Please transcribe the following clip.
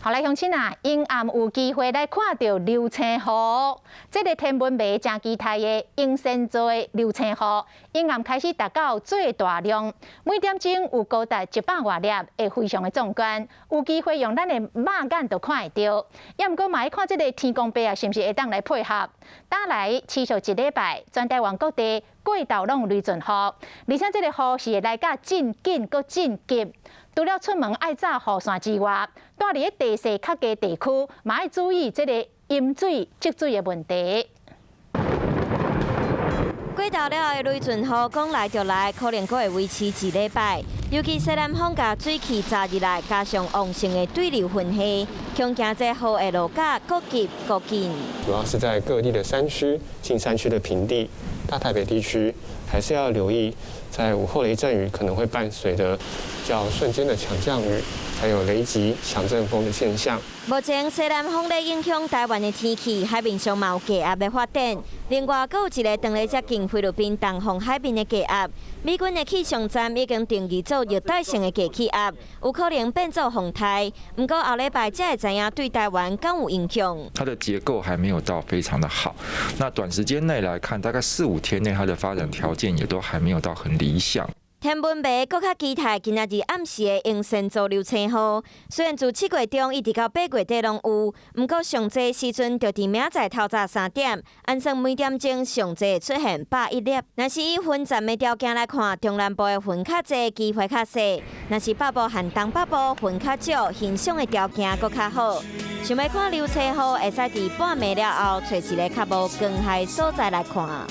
好來，鄉親啊，陰暗有機會來看著流星雨，這个天文迷誠期待的英仙座的流星雨，陰暗開始達到最大量，每點鐘有高達100外粒，會非常的壯觀，有機會用咱的肉眼就看會著。也毋過嘛愛看這个天公伯啊，是毋是會當來配合？打來持續一禮拜，全台灣各地過晝攏有雷陣雨，而且這个雨是會來甲真緊閣真急。除了出門愛罩雨傘之外，蹛佇咧地勢較低地區，嘛愛注意這个淹水積水的問題。過晝了的雷陣雨講來就來，可能閣會維持一禮拜。尤其西南風共水汽閘入來，加上旺盛的對流雲系，恐驚這雨會落甲閣急閣緊。主要是在各地的山區、近山區的平地、大台北地區，還是要留意，在午後雷陣雨可能會伴隨著較瞬間的強降雨，還有雷擊、強陣風的現象。目前西南風咧影響台灣的天氣，海面上嘛有低壓的發展。另外，閣有一个當咧接近菲律賓東方海面的低壓，美軍的氣象站已經定義做熱帶性的低氣壓，有可能變做風颱。毋過後禮拜才會知影對台灣敢有影響。它的結構還沒有到非常的好，那短時間內來看，大概四五天內它的發展條件也都還沒有到很理想。天文迷閣較期待今仔日暗時的英仙座流星雨，雖然自7月中一直到8月底攏有，毋過上濟時陣就佇明仔載透早3點，按算每點鐘上濟會出現101粒。若是以雲層的條件來看，中南部的雲較濟，機會較細；若是北部和東北部雲較少，欣賞的條件閣較好。想欲看流星雨，會使佇半暝了後，揣一个較無光害所在來看。